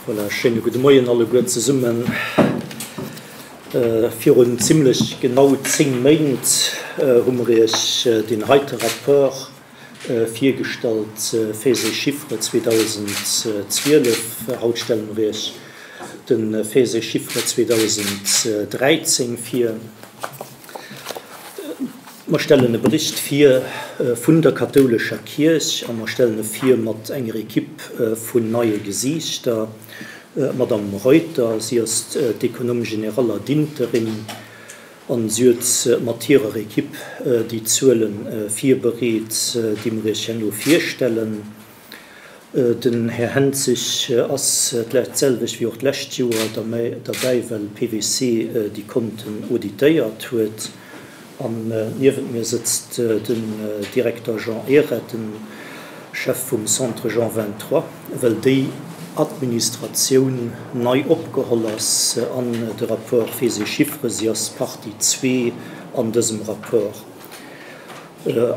Voilà, schéine gudde Moien alleguer zesummen. Virun zimlech genau 10 Méint hu mer Iech deen heite Rapport virgestallt, Faits et chiffres 2012. Haut stelle mer Iech de Faits et chiffres 2013 vir. Mer stellen e Bericht vir vun der kathoulescher Kierch a mer stellen e vir mat enger Equipe vun neie Gesiichter. D'Madame Reuter, si ass d'Économe générale ad interim an si huet mat hirer Equipe déi Zuele virbereet, déi mer Iech herno virstellen. Den Här Henzig ass d'selwecht wéi och d'lescht Joer derbäi, well PwC déi Konten auditéiert huet. An niewent mir sëtzt den Direkter Jean Ehret, den Chef vum Centre Jean 23, well déi Administratioun nei opgeholl ass an de Rapport Faits et chiffres. Si ass Partie zwee an dësem Rapport.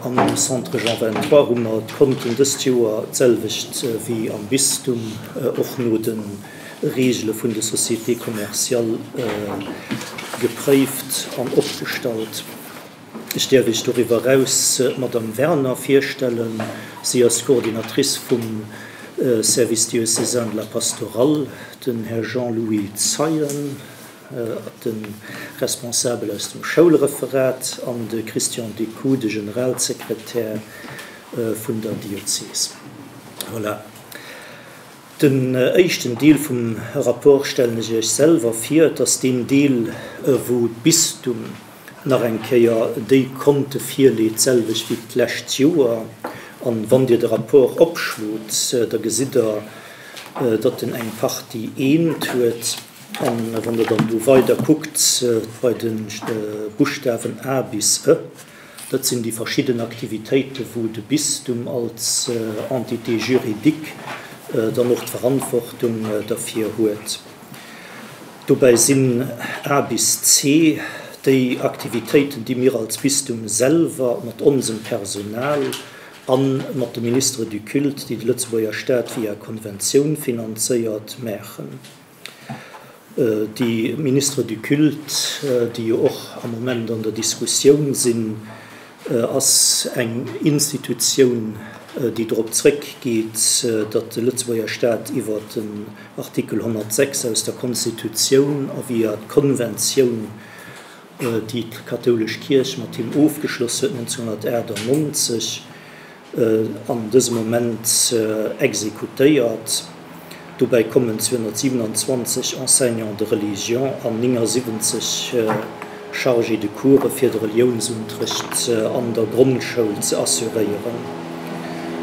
Am Centre Jean 23 hu mer d'Konten dëst Joer d'selwecht wéi am Bistum, och no de Reegele vun de Sociétés commerciales gepréift an opgestallt. Ech däerf Iech doriwwer eraus d'Madame Werner virstellen. Si ass Coordinatrice vum Service diocésain de la pastorale, den Här Jean-Louis Zeien, de Responsabel aus dem Schoulreferat an de Christian Decoux, de Generalsekretär vun der Diözes. Voilà. Den éischten Deel vum Rapport stellen ech Iech selwer vir. Et ass deen Deel, wou d'Bistum nach eng Kéier déi Konte virleet, d'selwecht wéi d'lescht Joer. An wann Dir de Rapport opschlot, da gesitt Der, datt en eng Partie eent huet. An wann Der dann do weider kuckt bei de Buschtawen A bis E, dat sinn déi verschidden Aktivitéiten, wou de Bistum als Entité juridique dann och d'Verantwortung derfir huet. Dobäi sinn A bis C déi Aktivitéiten, déi mir als Bistum selwer mat onsem Personal a mat de Ministres du culte, déi de Lëtzebuerger Staat via Konventioun finanzéiert, maachen. Déi Ministres du culte, déi jo och am Moment an der Diskussioun sinn, ass eng Institutioun, déi drop zréckgeet, datt de Lëtzebuerger Staat iwwer den Artikel 106 aus der Konstitutioun a via d'Konventioun, déi d'kathoulesch Kierch mat him ofgeschloss huet 1998, an dësem Moment exekutéiert. Dobäi kommen 227 Enseignants de religion an 79 Chargés de cours fir de Reliounsunterrecht an der Grondschoul ze assuréieren.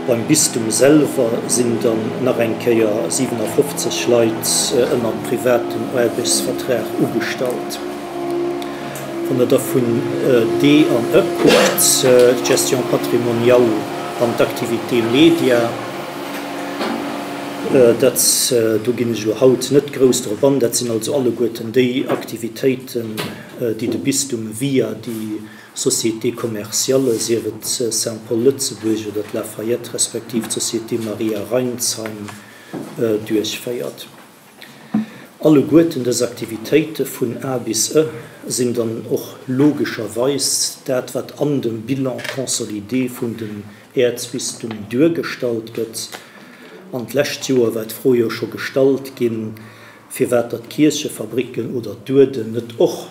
Beim Bistum selwer sinn dann nach eng Kéier 57 Leit ënner privatem Aarbechtsvertrag ugestallt. Wann Der da vun D an E kuckt, d'Gestion patrimoniale an d'Activité média, dat, do ginn ech elo haut net grouss drop an, dat sinn also alleguerten déi Aktivitéiten, déi de Bistum via déi Sociétés commerciales, sief et Saint-Paul Lëtzebuerg oder d'Lafayette respektiv d'Société Maria Rheinsheim, duerchféiert. Alleguerten dës Aktivitéite vun A bis Ë sinn dann och logescherweis dat, wat an dem Bilan consolidé vun dem Äerzbistum duergestallt gëtt. An d'lescht Joer war d'Fro jo scho gestallt ginn, firwat datt d'Kierchefabricken oder d'Uerden net och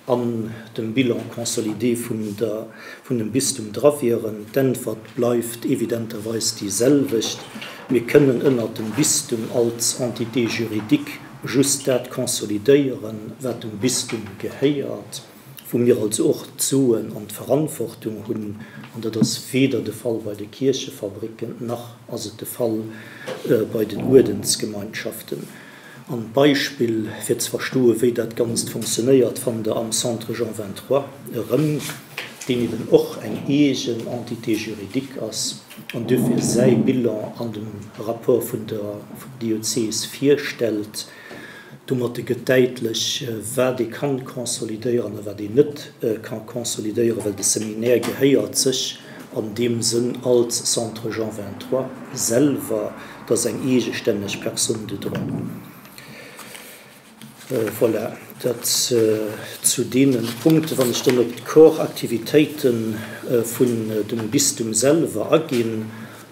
an dem Bilan consolidé vun der, vun dem Bistum dra wieren? D'Äntwert bleift evidenterweis déi selwecht, Mir kënnen ënnert dem Bistum als Entité juridique just dat consolidéieren, wat dem Bistum gehéiert, wou mir also och d'Soen an d'Verantwortung hunn. An dat ass weder de Fall bei de Kierchefabricken, nach ass et de Fall bei den Uerdensgemeinschaften. An d'Beispill, fir ze verstoen, wéi dat Ganzt funktionéiert, fannt Der am Centre Jean 23 erëm, deen eben och eng eegen Entité juridique ass an duerfir säi Bilan an dem Rapport vun der Diözes virstellt. Domatte gëtt däitlech, wat ee kann consolidéieren a wat een net ka consolidéieren, well de Seminaire gehéiert sech an deem Sënn als Centre Jean 23 selwer. Dat ass eng eegestänneg Personne de droit. Voilà, dat zu deene Punkten. Wann ech dann op d'Corps-Aktivitéite vun dem Bistum selwer aginn,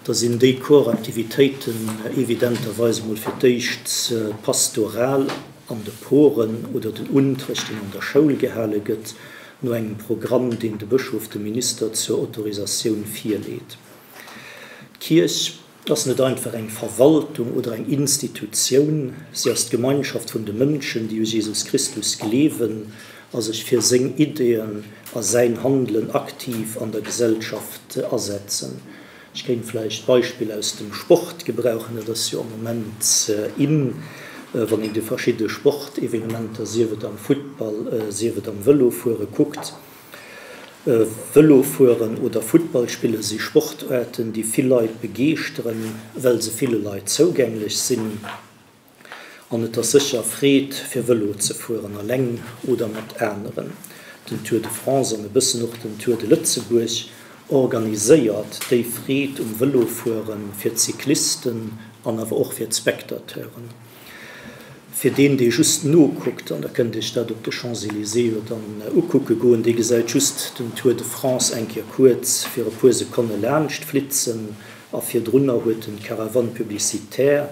da sinn déi Corps-Aktivitéiten evidenterweis emol fir d'éischt d'Pastoral an de Poren oder den Unterrecht, deen an der Schoul gehale gëtt, no engem Programm, deen de Bëschof dem Minister zur Autorisatioun virleet. D'Kierch ass net einfach eng Verwaltung oder eng Institutioun, si ass d'Gemeinschaft vun de Mënschen, déi u Jesus Christus gleewen a sech fir seng Ideeën a säin Handelen aktiv an der Gesellschaft asetzen. Ech kéint vläicht d'Beispill aus dem Sport gebrauchen, dat ass jo am Moment in, wann een déi verschidde Sportevenementer, sief et am Futtball, sief et am Vëlofuere kuckt. Vëlofueren oder Futtball spille si Sportaarten, déi vill Leit begeeschteren, well se ville Leit zougänglech sinn. An et ass sécher Freed fir Vëlo ze fueren, alleng oder mat aneren. Den Tour de France an e bëssen och den Tour de Lëtzebuerg organiséiert déi Freed um Vëlofuere fir d'Cyclisten an awer och fir d'Spectateuren. Fir deen, dee just nokuckt, an der kënnt Iech dat op de Champs-Élysées jo dann ukucke goen, dee gesäit just den Tour de France eng Kéier kuerz fir e puer Sekonne laanscht flitzen a virdrunner huet en d'Caravane publicitaire,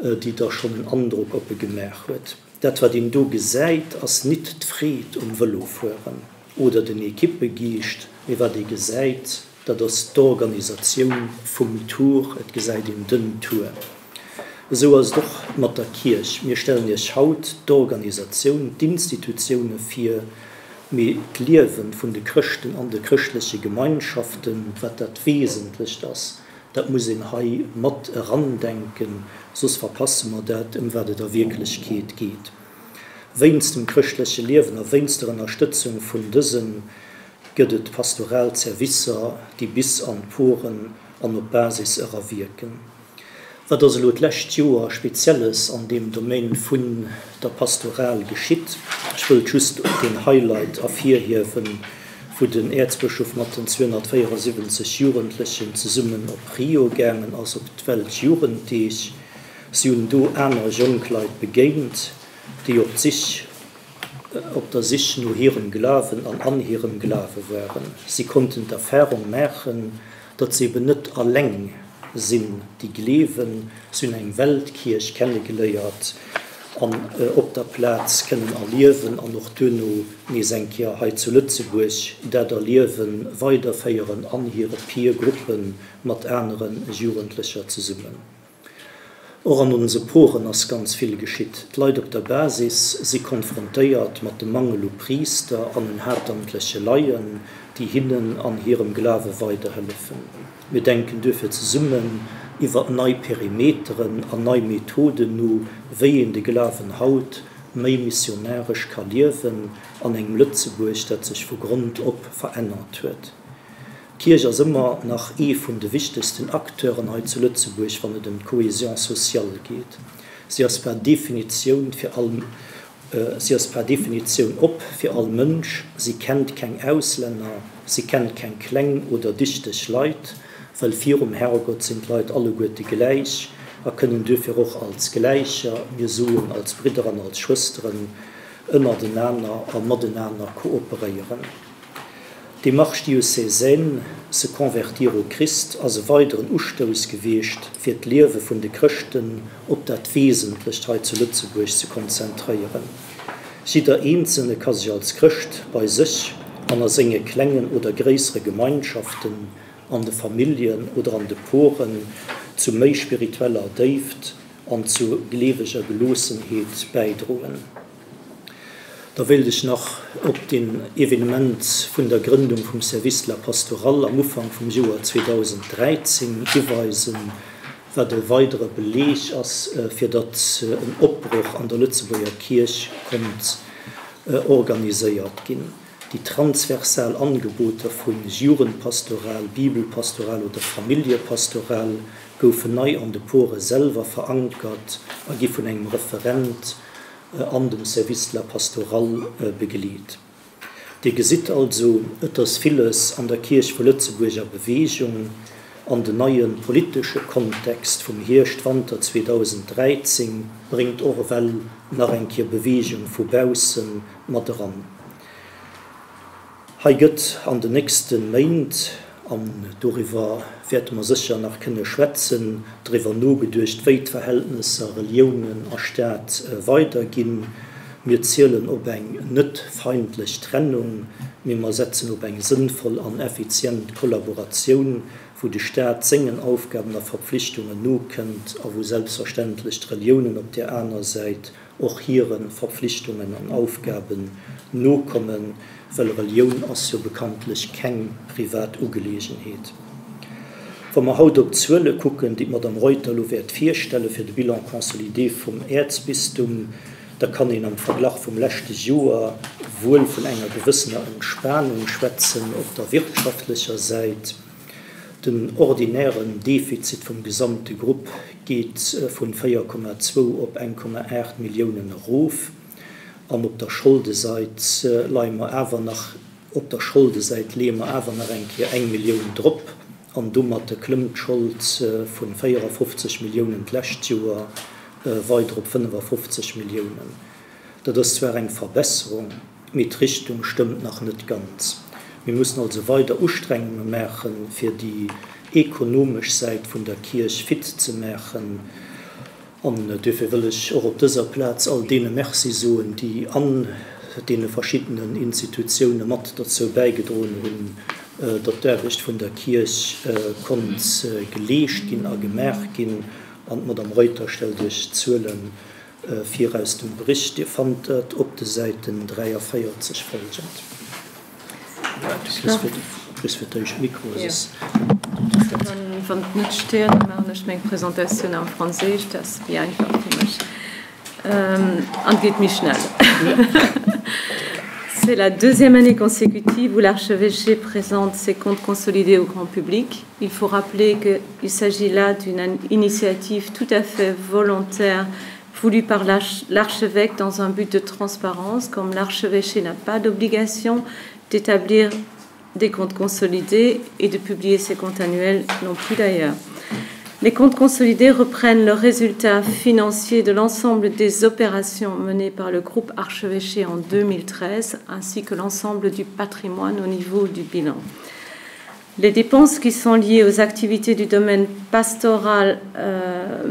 déi da schonn en Androck op e gemaach huet. Dat, wat een do gesäit, ass nit d'Freed um Vëlofueren oder den Ekippegeescht, mee wat ee gesäit, Dat ass d'Organisatioun vum Tour, et gesäit een den Tour. Esou ass et och mat der Kierch. Mir stellen Iech haut d'Organisatioun, d'Institutioune vir, mee d'Liewe vun de Chrëschten an de chrëschtleche Gemeinschaften, wat dat Wesentlecht ass, dat muss een hei mat erandenken, soss verpasse mer dat, ëm wat et a Wierklechkeet geet. Wéinst dem chrëschtleche Liewen a wéinst der Ënnerstëtzung vun dësem gëtt et pastoral Zerwisser, déi bis an d'Poren an op d'Basis era wierken. Wat ass elo d'lescht Joer Spezielles an deem Domaine vun der Pastoral geschitt? Ech wëllt just deen Highlight ervirhiewen, wou den Äerzbëschof mat den 274 Jugendlechen zesummen op Rio gaangen ass, op d'Weltjugenddeeg. Si hunn do aner jonk Leit begéint, déi op d'Sich op der Sich no hirem Glawen an an hirem Glawe waren. Si konnten d'Erfarung maachen, datt se eben net alleng sinn, déi gleewen. Si hunn eng Weltkierch kennegeléiert an op der Plaz kënnen erliewen an och duerno nees eng Kéier hei zu Lëtzebuerg dat Erliewe weiderféieren an hire Peer-Gruppe mat anere Jugendlecher zesummen. Och an onse Poren ass ganz vill geschitt. D'Leit op der Basis si konfrontéiert mat dem Mangel u Priister an un haaptamtleche Laien, déi hinnen an hirem Glawe weiderhëllefen. Mir denken duerfir zesummen iwwer nei Perimeteren an nei Methoden no, wéi een de Glawen haut méi missionaresch ka liewen an engem Lëtzebuerg, dat sech vu Grond op verännert huet. D'Kierch ass ëmmer nach ee vun de wichtegsten Acteuren hei zu Lëtzebuerg, wann et ëm d'Cohésion sociale geet. Si ass par Definitioun fir all, si ass par Definitioun op fir all Mënsch. Si kennt keng Auslänner, si kennt keng kleng oder dichteg Leit, well virum Herrgott sinn d'Leit alleguerte gläich a kënnen duerfir och als Gläicher, mir soen als Bridder an als Schwësteren, ënnertenaner a matenaner kooperéieren. D'Démarche diocésaine Se convertir au Christ ass e weideren Ustouss gewiescht, fir d'Liewe vun de Chrëschten op dat Wesentlecht hei zu Lëtzebuerg ze konzentréieren. Jidder Eenzelne ka sech als Chrëscht bei sech an a senge klengen oder gréissere Gemeinschaften, an de Familljen oder an de Poren zu méi spiritueller Déift an zu gleeweger Geloossenheet bäidroen. Da wéilt ech nach op den Evenement vun der Grëndung vum Service de la Pastorale am Ufank vum Joer 2013 hiweisen, wat e weidere Beleeg ass, fir datt en Opbroch an der Lëtzebuerger Kierch konnt organiséiert ginn. Déi transversal Angeboter vu Jugendpastoral, Bibelpastoral oder Familljepastoral goufen nei an de Pore selwer verankert a gi vun engem Referent an dem Service de la Pastorale begleet. Dir gesitt also, et ass villes an der Kierch vu Lëtzebuerg a Beweegung. An den neie politesche Kontext vum Hierscht-Wanter 2013 bréngt och ewell nach eng Kéier Beweegung vu bausse mat eran. Hei gëtt an den nächste Méint, an doriwwer wäerte mer sécher nach kënne schwätzen, driwwer nogeduecht, wéi d'Verhältnesser Reliounen a Staat weiderginn. Mir zielen op eng net feindlech Trennung, mee mer setzen op eng sënnvoll an effizient Kollaboratioun, wou de Staat sengen Aufgaben a Verpflichtungen nokënnt a wou selbstverständlech d'Reliounen op där aner Säit och hire Verpflichtungen an Aufgaben nokommen, well Relioun ass jo bekanntlech keng privat Ugeleegenheet. Wa mer haut op d'Zuele kucken, déi d'Madame Reuter elo wäert virstelle fir de Bilan consolidé vum Äerzbistum, da kann een am Verglach vum leschte Joer wuel vun enger gewëssener Entspanung schwätzen op der wirtschaftlecher Säit. Den ordinären Defizit vum gesamte Grupp geet vun 4,2 op 1,8 Milliounen erof. An op der Scholdesäit leie mer awer nach, op der Scholdesäit leeë mer awer nach eng Kéier eng Millioun drop. An domatter klëmmt d'Schold vu 54 Milliounen d'lescht Joer weider op 55 Milliounen. Dat ass zwar eng Verbesserung, mee d'Richtung stëmmt nach net ganz. Mir mussen also weider Ustrengunge maachen, fir déi ekonomesch Säit vun der Kierch fit ze maachen. An duerfir wëll ech och op dëser Plaz all deene Merci soen, déi an deene verschiddenen Institutioune mat derzou bäigedroen hunn, datt d'Aarbecht vun der Kierch konnt geleescht ginn a gemaach ginn. An d'Madame Reuter stellt Iech d'Zuelen Vir aus dem Bericht, Dir fannt dat op de Säiten 43 folgend. Du kriss fir d'éischt d'Mikro, soss. Wann et net stéiert, da maachen ech meng Presentatioun am Franséisch, dat ass méi einfach fir mech an geet méi schnell. C'est la deuxième année consécutive où l'archevêché présente ses comptes consolidés au grand public. Il faut rappeler qu'il s'agit là d'une initiative tout à fait volontaire voulue par l'archevêque dans un but de transparence, comme l'archevêché n'a pas d'obligation d'établir des comptes consolidés et de publier ses comptes annuels non plus d'ailleurs. Les comptes consolidés reprennent le résultat financier de l'ensemble des opérations menées par le groupe archevêché en 2013 ainsi que l'ensemble du patrimoine au niveau du bilan. Les dépenses qui sont liées aux activités du domaine pastoral, euh,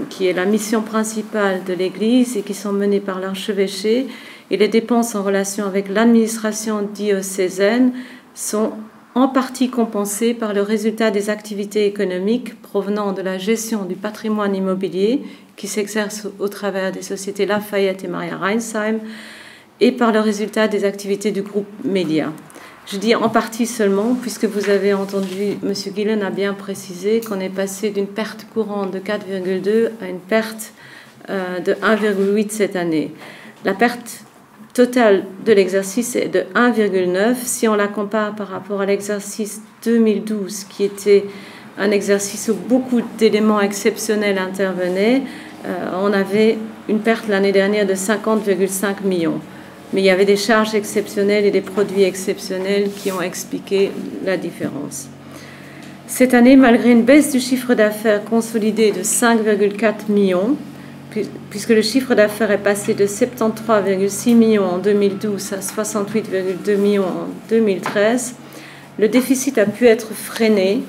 qui est la mission principale de l'Église et qui sont menées par l'archevêché, et les dépenses en relation avec l'administration diocésaine sont en partie compensées par le résultat des activités économiques provenant de la gestion du patrimoine immobilier qui s'exerce au travers des sociétés Lafayette et Maria Reinsheim et par le résultat des activités du groupe Média. Je dis en partie seulement, puisque vous avez entendu, M. Guillen a bien précisé qu'on est passé d'une perte courante de 4,2 à une perte euh, de 1,8 cette année. La perte totale de l'exercice est de 1,9 si on la compare par rapport à l'exercice 2012 qui était un exercice où beaucoup d'éléments exceptionnels intervenaient, euh, on avait une perte l'année dernière de 50,5 millions. Mais il y avait des charges exceptionnelles et des produits exceptionnels qui ont expliqué la différence. Cette année, malgré une baisse du chiffre d'affaires consolidé de 5,4 millions, puisque le chiffre d'affaires est passé de 73,6 millions en 2012 à 68,2 millions en 2013, le déficit a pu être freiné.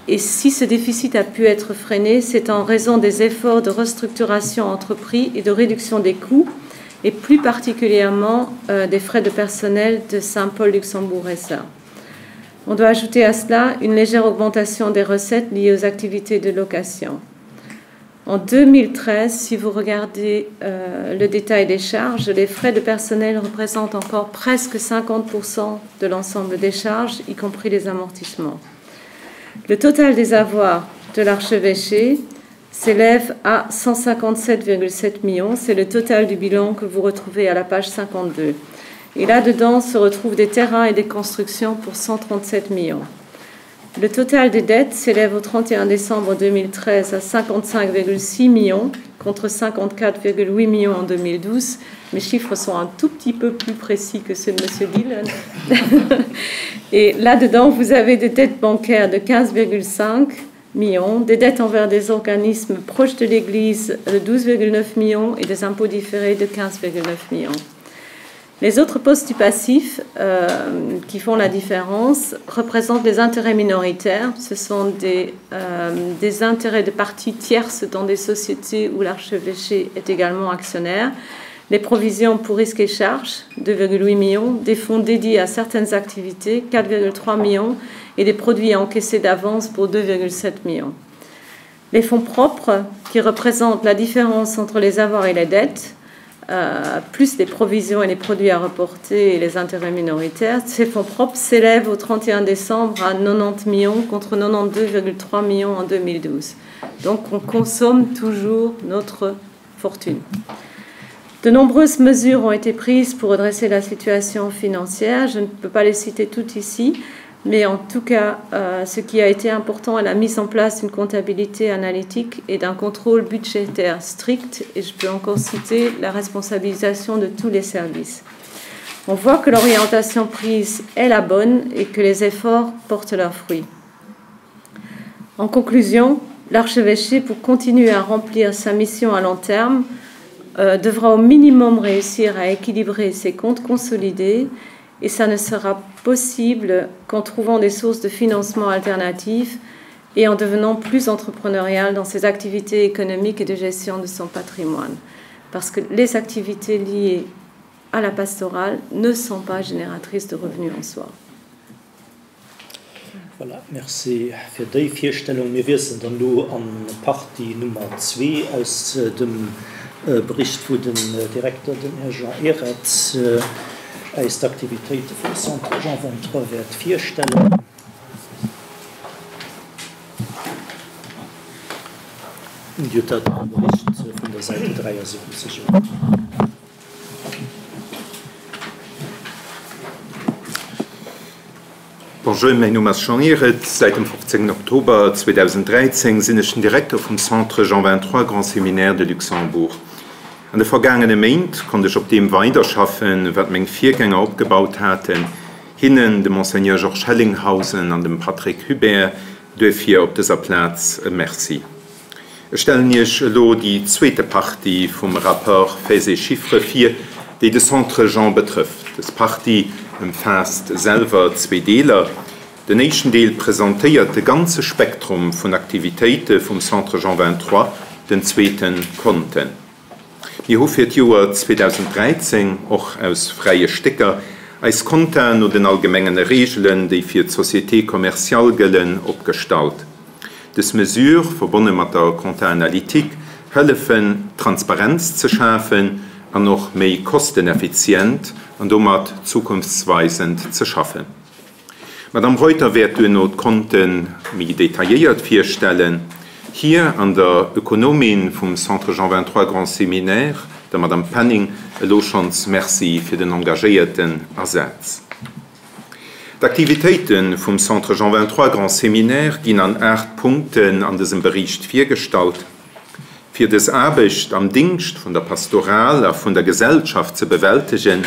Et si ce déficit a pu être freiné, c'est en raison des efforts de restructuration entrepris et de réduction des coûts, et plus particulièrement euh, des frais de personnel de Saint-Paul-Luxembourg SA. On doit ajouter à cela une légère augmentation des recettes liées aux activités de location. En 2013, si vous regardez euh, le détail des charges, les frais de personnel représentent encore presque 50% de l'ensemble des charges, y compris les amortissements. Le total des avoirs de l'archevêché s'élève à 157,7 millions. C'est le total du bilan que vous retrouvez à la page 52. Et là-dedans se retrouvent des terrains et des constructions pour 137 millions. Le total des dettes s'élève au 31 décembre 2013 à 55,6 millions contre 54,8 millions en 2012. Mes chiffres sont un tout petit peu plus précis que ceux de M. Dillon. Et là-dedans, vous avez des dettes bancaires de 15,5 millions, des dettes envers des organismes proches de l'Église de 12,9 millions et des impôts différés de 15,9 millions. Les autres postes du passif euh, qui font la différence représentent les intérêts minoritaires. Ce sont des, euh, des intérêts de parties tierces dans des sociétés où l'archevêché est également actionnaire. Les provisions pour risques et charges, 2,8 millions, des fonds dédiés à certaines activités, 4,3 millions, et des produits encaissés d'avance pour 2,7 millions. Les fonds propres, qui représentent la différence entre les avoirs et les dettes, euh, plus les provisions et les produits à reporter et les intérêts minoritaires, ces fonds propres s'élèvent au 31 décembre à 90 millions contre 92,3 millions en 2012. Donc on consomme toujours notre fortune. De nombreuses mesures ont été prises pour redresser la situation financière. Je ne peux pas les citer toutes ici, mais en tout cas, euh, ce qui a été important est la mise en place d'une comptabilité analytique et d'un contrôle budgétaire strict, et je peux encore citer la responsabilisation de tous les services. On voit que l'orientation prise est la bonne et que les efforts portent leurs fruits. En conclusion, l'archevêché, pour continuer à remplir sa mission à long terme, euh, devra au minimum réussir à équilibrer ses comptes consolidés et ça ne sera possible qu'en trouvant des sources de financement alternatives et en devenant plus entrepreneurial dans ses activités économiques et de gestion de son patrimoine. Parce que les activités liées à la pastorale ne sont pas génératrices de revenus en soi. Voilà, merci fir déi Virstellung. Mir wiesselen dann elo an d'Partie Nummer zwee aus dem Bericht, wou den Direkter, den Här Jean Ehret, äis d'Aktivitéite vum Centre Jean 23 wäert virstellen. Dir hutt dat am Bericht vun der Säite 73 un. Bonjour, mäin Numm ass Jean Ehret. Säit dem 15 Oktober 2013 sinn ech den Direkter vum Centre Jean 23 Grand Séminaire de Luxembourg. An de vergaangene Méint konnt ech op deem weiderschaffen, wat meng Virgänger opgebaut haten. Hinnen, dem Monseigneur Georges Hellinghausen an dem Patrick Hubert, duerfir op dëser Plaz e Merci. Ech stellen Iech elo déi zweete Partie vum Rapport Faits et chiffres vir, déi de Centre Jean betrëfft. Dës Partie ëmfaasst selwer zwee Deeler. Den éischten Deel presentéiert de ganze Spektrum vun Aktivitéite vum Centre Jean 23, den zweeten d'Konten. Mir hu fir d'Joer 2013, och aus fräie Stécker, eis Kontaen no den allgemengene Reegelen, déi fir d'Sociétés commerciales gëllen, opgestallt. Dës Mesure, verbonne mat der Compta analytique, hëllefen, Transparenz ze schafen an och méi kosteneffizient an domat zukunftsweisend ze schaffen. D'Madame Reuter wäert duerno d'Konte méi detailléiert virstellen. Hir an der Ökonomin vum Centre Jean 23 Grand Séminaire, der Madame Penning, elo schonns Merci fir den engagéierten Asaz. D'Aktivitéite vum Centre Jean 23 Grand Séminaire ginn an 8 Punkten an dësem Bericht virgestallt. Fir dës Aarbecht am Dingscht vun der Pastoral a vun der Gesellschaft ze bewältegen,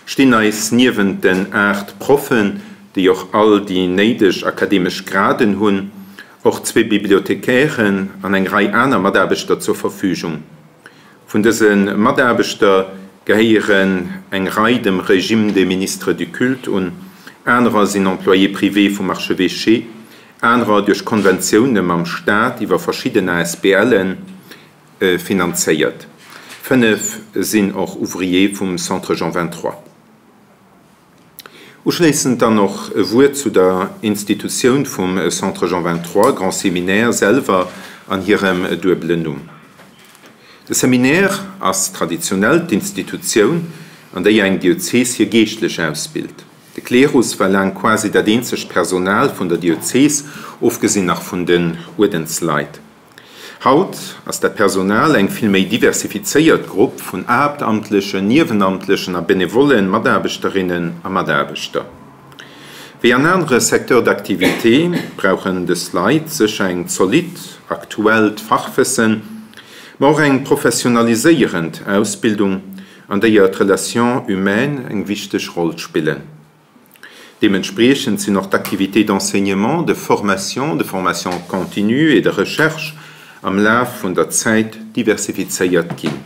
stinn eis niewent den 8 Proffen, déi och all déi néideg akademesch Graden hunn, och zwee Bibliothecairen an eng Rei aner Mataarbechter zur Verfügung. Vun dëse Mataarbechter gehéieren eng Rei dem Régime des ministres du culte un, anerer sinn Employés privés vum Archevêché, anerer duerch Konventioune mam Staat iwwer verschidden ASBLen finanzéiert. 5 sinn och Ouvriers vum Centre Jean 23. Uschléissend dann och e Wuert zu der Institutioun vum Centre Jean 23, Grand Séminaire, selwer an hirem duebelen Numm. De Séminaire ass traditionell d'Institutioun, an déi eng Diözees hir Geeschtlech ausbilt. De Klerus war laang quasi dat eenzegt Personal vun der Diözees, ofgesinn nach vun den Uerdensleit. Haut ass dat Personal eng vill méi diversifizéiert Grupp vun haaptamtlechen, niewenamtlechen a benevolle Mataarbechterinnen a Mataarbechter. Wéi an anere Secteurs d'activité brauchen dës Leit sécher eng zolidd, aktuellt Fachwëssen, ma och eng professionaliséierend Ausbildung, an déier d'Relations humaines eng wichteg Roll spillen. Deementspriechend sinn och d'Activités d'enseignement, de formation, de formation continue et de recherche am Laf vun der Zäit diversifizéiert ginn.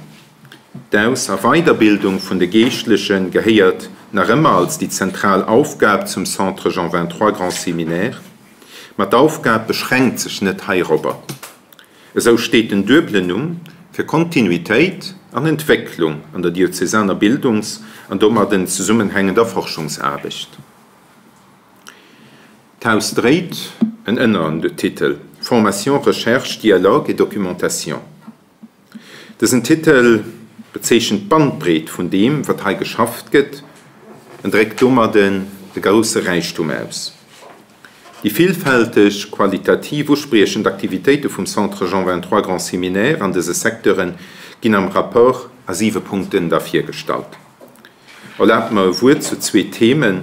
D'Aus a Weiderbildung vun de Geeschtleche gehéiert nach ëmmer als déi zentral Aufgab zum Centre Jean 23 Grand Séminaire, ma d'Aufgab beschränkt sech net heirobber. Esou steet den duebelen Numm fir Kontinuitéit an Entwécklung an der diözesaner Bildungs an domadden zesummenhängender Forschungsaarbecht. D'Haus dréit en Ënnertitel, Formation, Recherche, Dialogue et Documentation. Dësen Titel bezeechent d'Bandbreet vun deem, wat hei geschafft gëtt. En dréckt domadden de grousse Räichtum aus. Déi villfälteg, qualitativ uspriechend Aktivitéite vum Centre Jean 23 Grand Séminaire an dëse Secteure ginn am Rapport a siwe Punkten da virgestallt. Erlaabt mer e Wuert zu zwee Themen,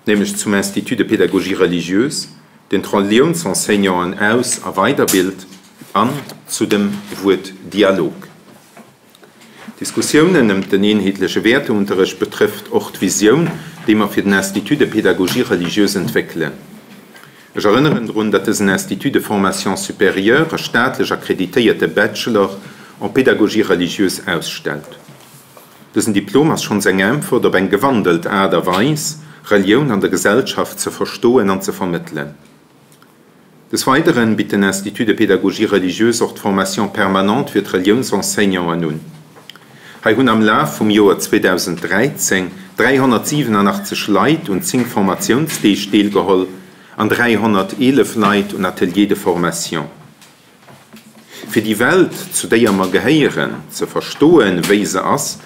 nämlech zum Institut de pédagogie religieuse, deen d'Reliounsenseignanten aus a weiderbilt, an zu dem Wuert Dialog. D'Diskussiounen ëm den eenheetleche Wäerteunterrecht betrëfft och d'Visioun, déi mer fir den Institut de pédagogie religieuse entwéckelen. Ech erënneren drun, datt dësen Institut de formation supérieure e staatlech akkreditéierte Bachelor en pédagogie religieuse ausstellt. Dësen Diplom ass schonns eng Äntwert op eng gewandelt Aart a Weis, Relioun an der Gesellschaft ze verstoen an ze vermëttelen. Des Weideren bitt den Institut de pédagogie religieuse och d'Formation permanente fir d'Reliounsenseignanten un. Hei hunn am Laf vum Joer 2013 387 Leit un 10 Formatiounsdeeg deelgeholl an 311 Leit un Ateliers de formation. Fir déi Welt, zu déier mer gehéieren, ze verstoen, wéi se ass,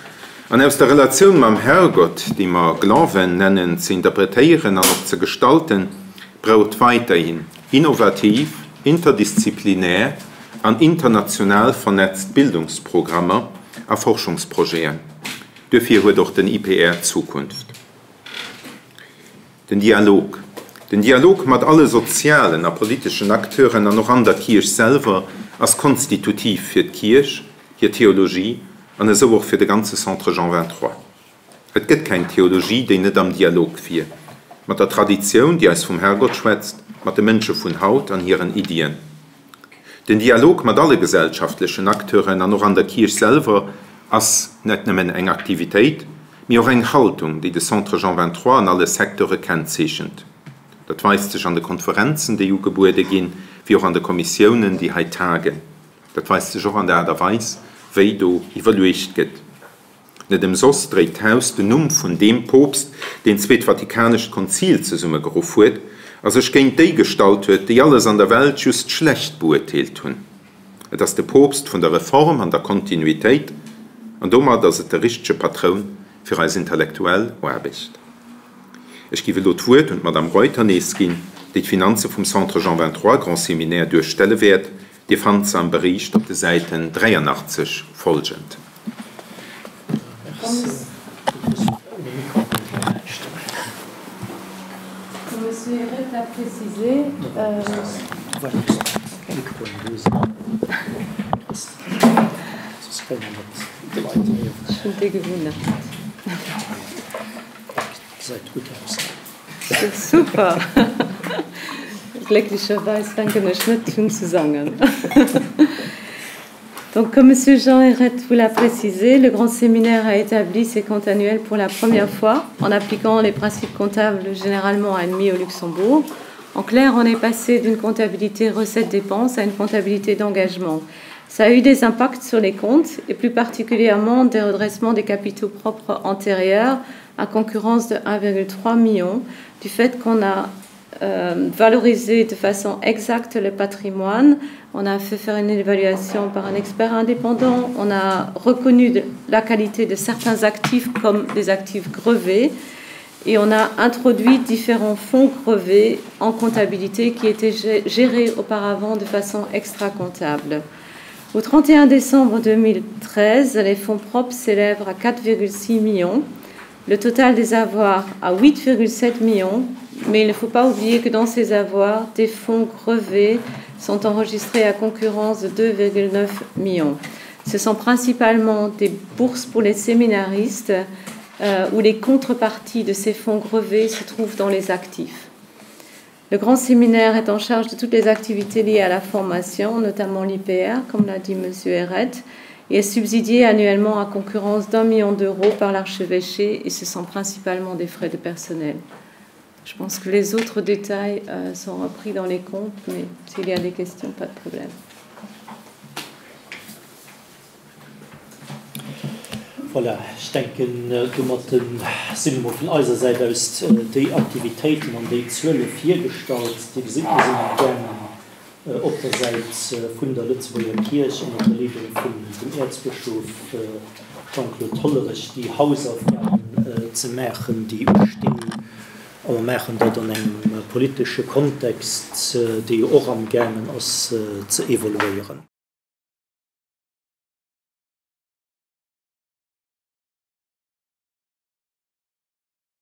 an aus der Relatioun mam Herrgott, déi mer Glawen nennen, ze interpretéieren an och ze gestalten, brauch et weiterhin innovativ, interdisziplinär an international vernetzt Bildungsprogrammer a Forschungsprojeten. Duerfir huet och den IPR Zukunft. Den Dialog. Den Dialog mat alle sozialen a politeschen Acteuren an och an der Kierch selwer ass konstitutiv fir d'Kierch, hir Theologie an esou och fir de ganze Centre Jean 23. Et gëtt keng Theologie, déi net am Dialog wier mat der Traditioun, déi eis vum Herrgott schwätzt, mat de Mënsche vun haut an hiren Iddien. Den Dialog mat alle gesellschaftlechen Acteuren an och an der Kierch selwer ass net nëmmen eng Aktivitéit, mee och eng Haltung, déi de Centre Jean 23 an alle Secteure kennzeechent. Dat weist sech an de Konferenzen, déi ugebuede ginn, wéi och an de Kommissiounen, déi hei tagen. Dat weist sech och an der Aart a Weis, wéi do iwwerluecht gëtt. Net ëmsoss dréit d'Haus den Numm vun deem Poopst, deen d'Zweet Vatikanescht Konzil zesummegeruff huet a sech géint déi gestallt huet, déi alles an der Welt just schlecht beurteelt hunn. Et ass de Poopst vun der Reform an der Kontinuitéit, an domat ass et de richtege Patroun fir eis intellektuell Aarbecht. Ech giff elo d'Wuert un d'Madame Reuter nees ginn, déi d'Finanze vum Centre Jean 23 Grand Séminaire duerstelle wäert. Dir fannt se am Bericht op de Säiten 83 folgend. Super! Glécklecherweis fänken ech net un ze sangen. Donc, comme Monsieur Jean Hérette vous l'a précisé, le Grand Séminaire a établi ses comptes annuels pour la première fois en appliquant les principes comptables généralement admis au Luxembourg. En clair, on est passé d'une comptabilité recette-dépense à une comptabilité d'engagement. Ça a eu des impacts sur les comptes et plus particulièrement des redressements des capitaux propres antérieurs à concurrence de 1,3 million du fait qu'on a euh, valorisé de façon exacte le patrimoine. On a fait faire une évaluation par un expert indépendant. On a reconnu de, la qualité de certains actifs comme des actifs grevés et on a introduit différents fonds grevés en comptabilité qui étaient gérés auparavant de façon extra-comptable. Au 31 décembre 2013, les fonds propres s'élèvent à 4,6 millions. Le total des avoirs à 8,7 millions, mais il ne faut pas oublier que dans ces avoirs, des fonds grevés sont enregistrés à concurrence de 2,9 millions. Ce sont principalement des bourses pour les séminaristes euh, où les contreparties de ces fonds grevés se trouvent dans les actifs. Le grand séminaire est en charge de toutes les activités liées à la formation, notamment l'IPR, comme l'a dit M. Héret, et est subsidié annuellement à concurrence d'un million d'euros par l'archevêché, et ce sont principalement des frais de personnel. Je pense que les autres détails euh, sont repris dans les comptes, mais s'il y a des questions, pas de problème. Voilà, ech denken, domat sinn emol vun eiser Säit aus déi Aktivitéiten an déi Zuele virgestallt. Dir gesitt, mir sinn amgaangen, op der Säit vun der Lëtzebuerger Kierch ënner der Leedung vun dem Äerzbëschof Jean-Claude Hollerich déi Hausaufgaben ze maachen, déi ustinn. A mer maachen dat an engem politesche Kontext, dee jo och amgaangen ass ze evoluéieren.